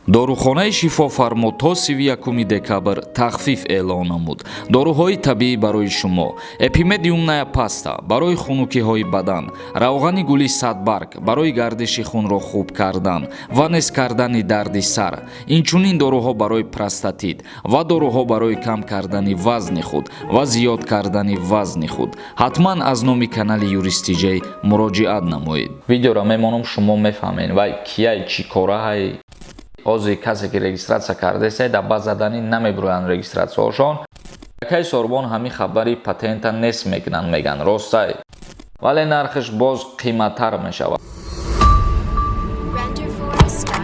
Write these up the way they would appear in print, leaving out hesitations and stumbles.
Дорухонаи Шифофармо то 31 декабр тахфиф эълон намуд. Доруҳои табиӣ барои шумо: Эпимедиумная паста барои хунукиҳои бадан, равғани гули садбарг барои гардиши хунро хуб кардан ва нест кардани дарди сар, инчунин доруҳо барои простатит ва доруҳо барои кам кардани вазни худ ва зиёд кардани вазни худ. Ҳатман аз номи канали Юристиҷей муроҷиат намоед. Видеоро мемонам, шумо мефаҳмед, вай кияй, чӣ кораҳай. Ҳозир касе ки регистрация кардааст, дар база данных намебироянд регистрацияҳошон. Якай Сорбон ҳамин хабари патента нест мекунанд, меган, ростай, вале нархаш боз қиматтар мешавад. Renderforest.com.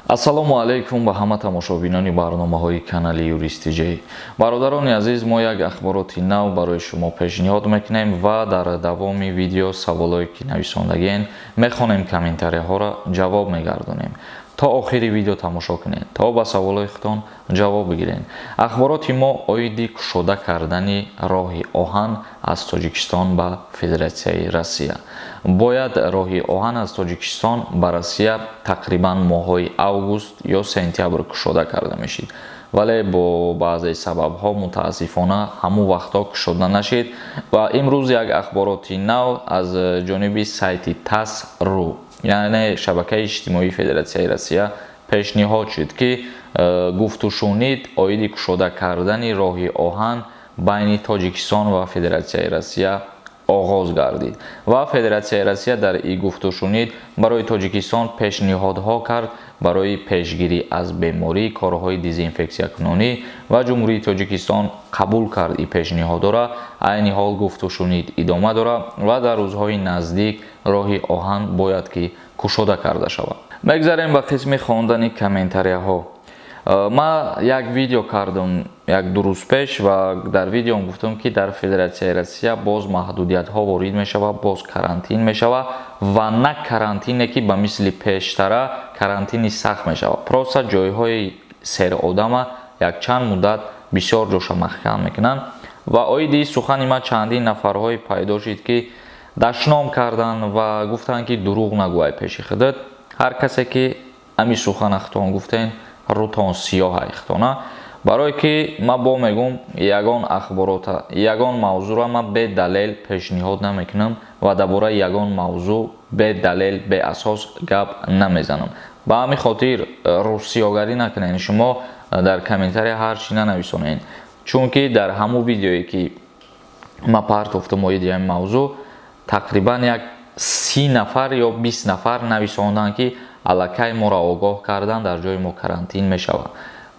Ассалому алайкум ба ҳама тамошобинони барномаҳои канали Юристиҷей. Бародарони азиз, мо як ахбороти нав барои шумо пешниҳод мекунем ва дар давоми видео саволое ки нависондагиен мехонем, комментарияҳоро ҷавоб мегардонем. То охири видео тамошо кунед, то ба саволои худтон ҷавоб бигиред. Ахбороти мо оиди кушода кардани роҳи оҳан аз Тоҷикистон ба Федератсияи Россия. Бояд роҳи оҳан аз Тоҷикистон ба Россия тақрибан моҳҳои август ё сентябр кушода карда мешид, вале бо баъзе сабабҳо, мутаассифона, ҳамун вақтҳо кушода нашид. Ва имрӯз як ахбороти нав аз ҷониби сайти ТАСС ру, яъне шабакаи иҷтимоии Федератсияи Россия, пешниҳод шуд, ки гуфтушунид оиди кушода кардани роҳи оҳан байни Тоҷикистон ва Федератсияи Россия оғоз гардид ва Федератсияи Россия дар ин гуфтушунид барои Тоҷикистон пешниҳодҳо кард барои пешгирӣ аз беморӣ, корҳои дезинфексиякунонӣ, ва Ҷумҳурии Тоҷикистон қабул кард ин пешниҳодҳоро. Айни ҳол гуфтушунид идома дорад ва дар рӯзҳои наздик роҳи оҳан бояд ки кушода карда шавад. Мегзарем ба қисми хондани комментарияҳо. Ман як видео кардам як ду рӯз пеш ва дар видеом гуфтам, ки дар Федератсияи Россия боз маҳдудиятҳо ворид мешавад, боз карантин мешавад, ва на карантине ки ба мисли пештара карантини сахт мешавад, просто ҷойҳои серодама якчанд муддат бисёр ҷоша маҳкам мекунанд. Ва оиди сухани ман чандин нафарҳое пайдо шуд, ки дашном карданд ва гуфтанд, ки дурӯғ нагӯ пеши худат. Ҳар касе ки ҳамин сухана худтон гуфтен, рӯтон сиёҳ айхтона, барое ки ман бо мегӯм, ягон ахборота, ягон мавзӯъро ман бедалел пешниҳод намекунам ва дар бораи ягон мавзӯъ бедалел, беасос гап намезанам. Ба ҳамин хотир рӯзсиёгарӣ накунед, шумо дар комментария ҳар чӣ нанависонед, чунки дар ҳамун видеое ки ман партофтам оиди ҳамин мавзӯъ, тақрибан як 30 нафар ё 20 нафар нависонданд, ки аллакай моро огоҳ кардан, дар ҷои мо карантин мешавад.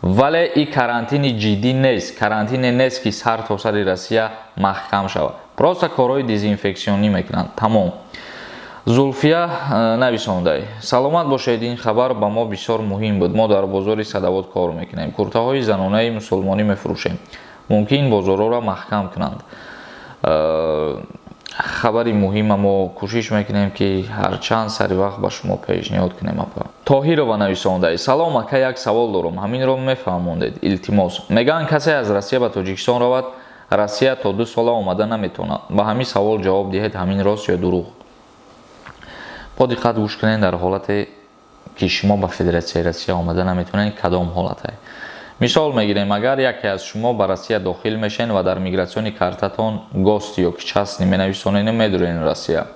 Вале ин карантини ҷиддӣ нест, карантине нест, ки сар то сари Россия маҳкам шавад, просто корҳои дезинфексионӣ мекунанд, тамом. Зулфия нависондай: «Саломат бошед, ин хабар ба мо бисёр муҳим буд. Мо дар бозори Садовод кор мекунем, куртаҳои занонаи мусулмонӣ мефурӯшем. Мумкин бозорҳоро маҳкам кунанд?» Хабари муҳима мо кӯшиш мекунем, ки ҳарчанд сари вақт ба шумо пешниҳод кунем, апа. Тоҳирова нависондай: «Салом, ака, як савол дорам, ҳаминро мефаҳмондед, илтимос. Мегӯянд, касе аз Россия ба Тоҷикистон равад, Россия то 2 сола омада наметавонад. Ба ҳамин савол ҷавоб диҳед, ҳамин рост ё дурӯғ?» Бо диққат гӯш кунед. Дар ҳолате ки шумо ба Федератсияи Россия омада наметавонед, кадом ҳолате? Мисол мегирем: агар яке аз шумо ба Россия дохил мешавед ва дар миграционный картатон гость ё ки частный менависонед, медурен Россия,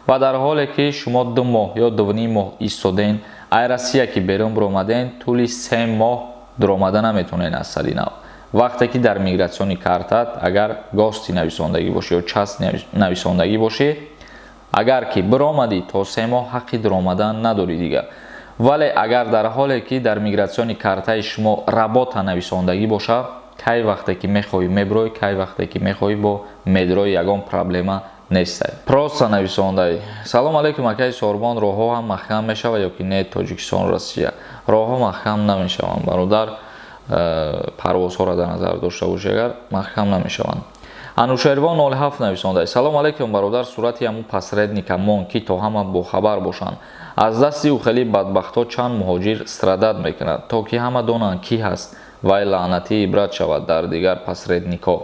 ва дар ҳоле ки шумо 2 моҳ ё 2,5 моҳ истоден, ай Россия ки берун биромаден, тӯли 3 моҳ дуромада наметавонед аз сари нав. Вақте ки дар миграционный картат агар гость нависондагӣ бошӣ ё частный нависондагӣ бошӣ, агар ки биромадӣ, то 3 моҳ ҳаққи дуромадан надорӣ дигар. Вале агар дар ҳоле ки дар миграционный картаи шумо работа нависондагӣ бошад, кай вақте ки мехоҳӣ мебирой, кай вақте ки мехоҳӣ бо медрой, ягон проблема нестай. Просто нависондай: «Салом алейкум, акаи Сорбон, роҳҳо ҳам маҳкам мешавад ё ки не, Тоҷикистон Россия?» Роҳҳо маҳкам намешаванд, бародар. Парвозҳоро дар назар дошта бошӣ, агар маҳкам намешаванд. Анушервон 07 нависондай: «Салом алейкум, бародар, сурати ҳамун посредника мон, ки то ҳама бохабар бошанд. Аз дасти ӯ хеле бадбахтҳо чанд муҳоҷир страдать мекунад, то ки ҳама донанд, кӣ ҳаст вай лаънатӣ, ибрат шавад дар дигар посредникҳо».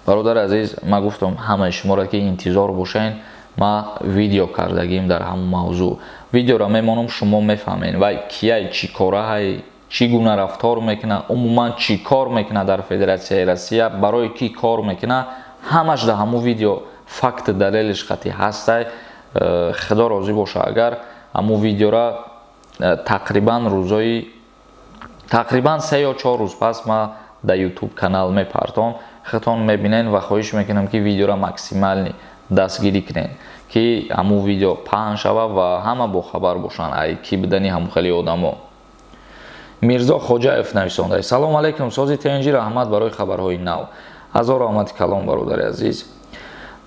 Бародари азиз, ман гуфтам ҳамаи шуморо, ки интизор бошед. Ма видео кардагим дар ҳамон мавзӯъ. Видеоро мемонам, шумо мефаҳмед, вай кияй, чӣ кораҳай, чӣ гуна рафтор мекунад, умуман чӣ кор мекунад дар Федератсияи Россия, барои кӣ кор мекунад. Ҳамаш дар ҳамон видео факт, далелиш қатъи ҳастай. Худо розӣ боша, агар ҳамон видеора тақрибан рӯзои, тақрибан 3 ё 4 рӯз пас ма дар Ютуб канал мепартом, худтон мебинед. Ва хоҳиш мекунам, ки видеоро максимально дастгирӣ кунед, ки ҳамун видео паҳн шавад ва ҳама бохабар бошанд ай кӣ будани ҳамун хеле одамо. Мирзо Хоҷаев нависонда: «Салом алейкум, сози тенҷи, раҳмат барои хабарҳои нав». Ҳазор раҳмати калон, бародари азиз.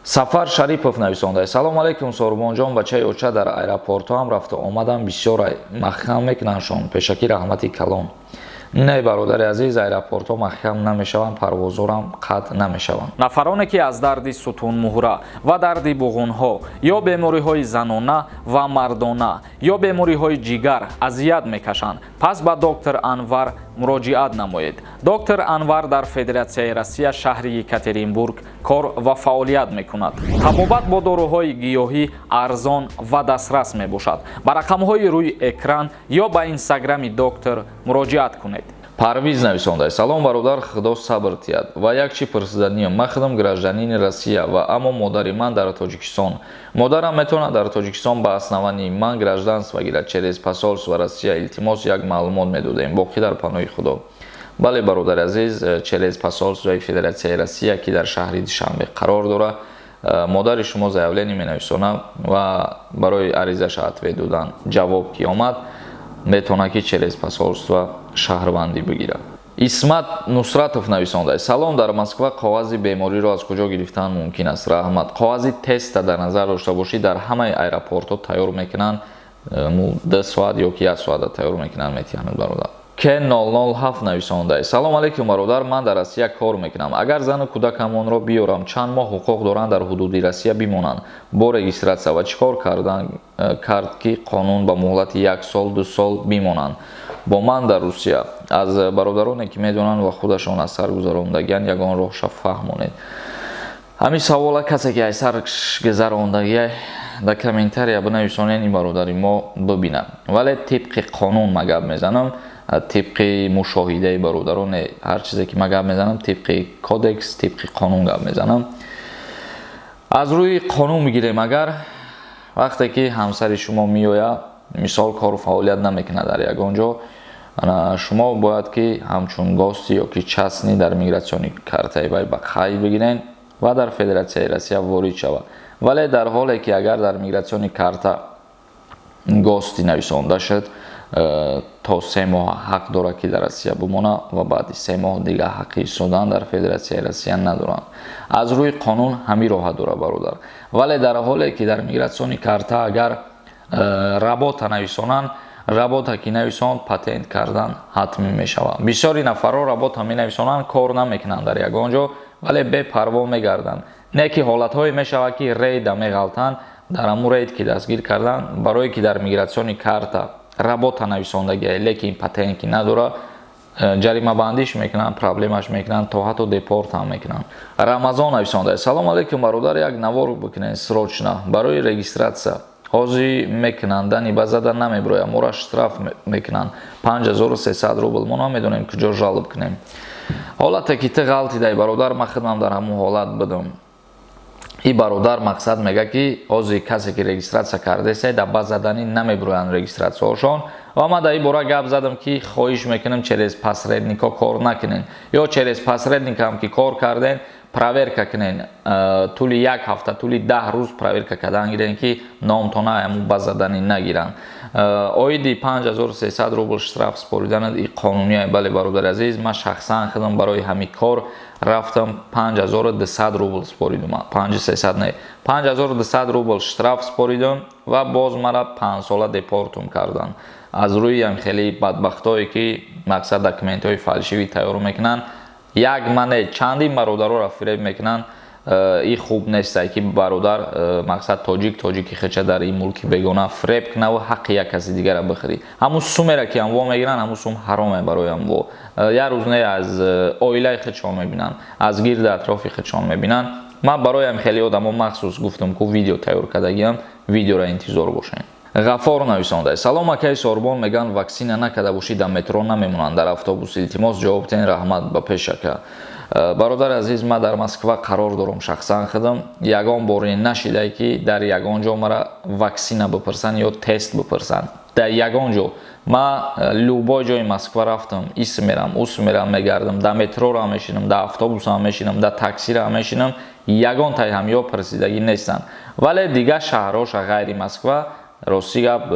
Сафар Шарипов нависонда: «Салом алейкум, Сорбонҷон, бачаи оча, дар аэропортҳо ҳам рафта омадам, бисёрай маҳкам мекунандшон, пешакӣ раҳмати калон». Не, бародари азиз, аэропортҳо маҳкам намешаванд, парвозҳорам қатъ намешаванд. Нафароне, ки аз дарди сутунмуҳра ва дарди буғунҳо ё бемориҳои занона ва мардона ё бемориҳои ҷигар азият мекашанд, пас ба доктор Анвар муроҷиат намоед. Доктор Анвар дар Федератсияи Россия, шаҳри Екатеринбург кор ва фаъолият мекунад. Табобат бо доруҳои гиёҳӣ арзон ва дастрас мебошад. Ба рақамҳои рӯи экран ё ба инстаграми доктор муроҷиат кунед. Парвиз нависонда: «Салом, бародар, Худо сабр тиҳад. Ва як чи пурсиданиям: ман худам гражданини Россия ва аммо модари ман дар Тоҷикистон. Модарам метавонад дар Тоҷикистон ба основании ман гражданство гирад через посольство Россия? Илтимос, як маълумот медодем. Боқӣ дар паноҳи Худо». Бале, бародари азиз, через посольствои Федератсияи Россия, ки дар шаҳри Душанбе қарор дорад, модари шумо заявление менависонад ва барои аризаша ответ додан, ҷавоб ки омад, метавонад, ки через посольство шаҳрвандӣ бигирад. Исмат Нусратов нависонда: «Салом, дар Москва коғази бемориро аз куҷо гирифтан мумкин аст? Раҳмат». Коғази теста дар назар дошта бошӣ, дар ҳамаи аэропортҳо тайёр мекунанд, 2 соат ё ки як соата тайёр мекунанд, метиҳанд, бародар. К007 нависонда: «Салом алейкум, бародар, ман дар Россия кор мекунам. Агар зану кӯдакамонро биёрам, чанд моҳ ҳуқуқ доранд дар ҳудуди Россия бимонанд бо регистратсия ва чӣ кор кардан кард, ки қонун ба муҳлати як сол, 2 сол бимонанд бо ман дар Русия? Аз бародароне, ки медонанд ва худашон аз сар гузарондагианд, ягон роҳша фаҳмонед». Ҳамин савола касе, ки аз сар гузарондагия, дар комментария бинависонед, ин бародари мо бибинад. Вале тибқи қонун ма гап мезанам, тибқи мушоҳидаи бародароне, ҳар чизе ки ма гап мезанам, тибқи кодекс, тибқи қонун гап мезанам. Аз рӯи қонун бигирем агар, вақте ки ҳамсари шумо меояд, мисол, кору фаъолият намекунад дар ягон ҷо, шумо бояд, ки ҳамчун гости ё ки частный дар миграционный картаи вай ба қайд бигирен ва дар Федератсияи Россия ворид шавад. Вале дар ҳоле ки агар дар миграционный карта гости нависонда шуд, то 3 моҳ ҳақ дорад, ки дар Россия бимонад, ва баъди 3 моҳ дигар ҳаққи истодан дар Федератсияи Россия надоранд. Аз рӯи қонун ҳамин роҳа дорад, бародар. Вале дар ҳоле ки дар миграционный карта агар работа нависонанд, работа ки нависонанд, патент кардан ҳатмӣ мешавад. Бисёри нафарҳо работа менависонанд, кор намекунанд дар ягон ҷо, вале бепарво мегарданд. Не ки ҳолатҳое мешавад, ки рейда меғалтанд, дар ҳамун рейд ки дастгир карданд, барое ки дар миграционный карта работа нависондагия, лекин патент ки надорад, ҷаримабандиш мекунанд, проблемаш мекунанд, то ҳатто депорт ҳам мекунанд. Рамазон нависонда: «Салом алейкум, бародар, як навор бикунед срочно барои регистратсия. Ҳозир мекунанд, дани ба зада намебирояд, моро штраф мекунанд 5300 рубл, мо намедонем куҷо жалоб кунем». Ҳолате ки ту ғалтидай, бародар, ман худам дар ҳамун ҳолат будам. И бародар мақсад мега, ки ҳозир касе ки регистратсия кардааст, дар ба задани намебироянд регистратсияҳошон. Ва ман дар ин бора гап задам, ки хоҳиш мекунам, через посредникҳо кор накунед ё через посредникам ки кор кардем, проверка кунед, тӯли як ҳафта, тӯли 10 рӯз проверка кардан гирен, ки номтона ҳамун ба задани нагиранд. Оиди 5300 рубл штраф супоридан и қонуние. Бале, бародари азиз, ман шахсан худам барои ҳамин кор рафтам, 5200 рубл супоридум, 5300 не, 5200 рубл штраф супоридум ва боз мара 5 сола депортум карданд аз рӯи ҳам хеле бадбахтое, ки мақсад документҳои фальшивый тайёр мекунанд. Як мане, чандин бародароро фиреб мекунанд. И хуб нестай, ки бародар, мақсад, тоҷик тоҷики хеча дар ин мулки бегона фиреб кунаву ҳаққи як каси дигара бихӯрӣ. Ҳамун сумера ки амво мегиранд, ҳамун сум ҳароме барои амво. Як рӯз не, аз оилаи худшон мебинанд, аз гирди атрофи худшон мебинанд. Ман бароям хеле одамо махсус гуфтам, ку видео тайёр кардагиам, видеоро интизор бошед. Ғафор нависонда: салом, акаи Сорбон, меган ваксина накарда бошӣ, дар метро намемонанд, дар автобус. Илтимос, ҷавоб тен, раҳмат ба пеш, ака. Бародари азиз, ман дар Москва қарор дорам, шахсан худам ягон боре нашидае, ки дар ягон ҷо мара ваксина бипурсанд ё тест бипурсанд. Дар ягон ҷо ман любой ҷои Москва рафтам, ис мерам, ус мерам, мегардам, дар метроро мешинам, дар автобусам мешинам, дар таксиро мешинам, ягон тай ҳамё пурсидагӣ нестанд. Вале дигар шаҳрҳоша ғайри Москва, рости гап,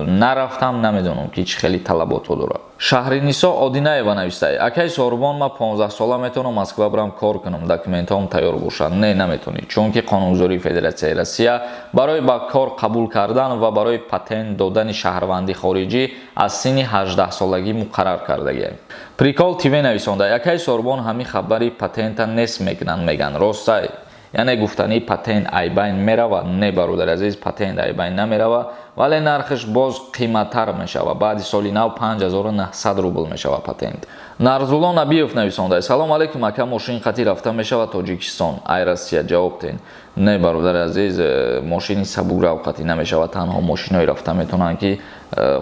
нарафтам, намедонам, ки чӣ хеле талаботҳо дорад. Шаҳринисо Одинаева навистае: акаи Сорбон, ман 15 сола, метавонам Москва бирам кор кунам, документҳоам тайёр бошад? Не, наметавонӣ, чунки қонунгузории Федератсияи Россия барои ба кор қабул кардан ва барои патент додани шаҳрванди хориҷӣ аз синни 18 солагӣ муқаррар кардагиам. Прикол ТВ нависонда: акаи Сорбон, ҳамин хабари патента нест мекунанд, меган, ростай? Яъне гуфтани патент айбайн мерава? Не, бародари азиз, патент айбайн намерава, вале нархаш боз қиматтар мешава. Баъди соли нав 5900 рубл мешава патент. Нарзулло Набиев нависонда: салом алейкум, ака, мошин қати рафта мешава Тоҷикистон ай Россия? Ҷавоб тен. Не, бародари азиз, мошини сабукрав қатӣ намешава. Танҳо мошиное рафта метавонанд, ки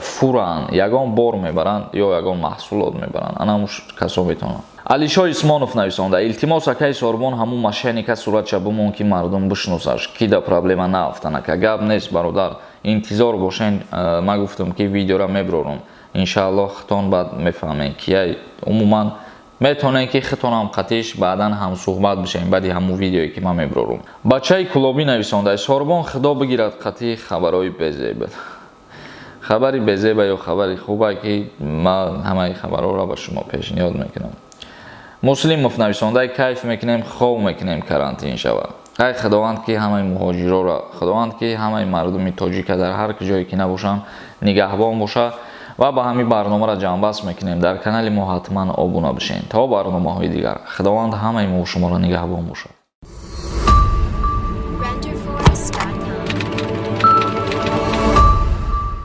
фуранд, ягон бор мебаранд ё ягон маҳсулот мебаранд, ана касо метавонанд. Алишо Исмонов нависонда: илтимос, акаи Сорбон, ҳамун мошенника суратша бимон, ки мардум бишносаш, ки да проблема наафтан. Ака, гап нест, бародар, интизор бошен. Ман гуфтам, ки видеора меброрам, иншааллоҳ, хитон баъд мефаҳмем, ки умуман метавонем, ки хитонам қатиш баъдан ҳамсӯҳбат бишем баъди ҳамун видеое, ки ман меброрум. Бачаи Кулобӣ нависонда: Сорбон, худо бигирад қатъи хабарҳои безеб. Хабари безеба ё хабари хуба, ки ман ҳамаи хабарҳоро ба шумо пешниҳод мекунам. Муслимов нависонда: кайф мекунем, хов мекунем, карантин шавад. Ай худованд, ки ҳамаи муҳоҷироро, худованд, ки ҳамаи мардуми тоҷика дар ҳар ҷое ки набошанд, нигаҳбон боша. Ва ба ҳамин барномаро ҷамъбаст мекунем. Дар канали мо ҳатман обуна бишед. То барномаҳои дигар, худованд ҳамаи мо шуморо нигаҳбон бошад.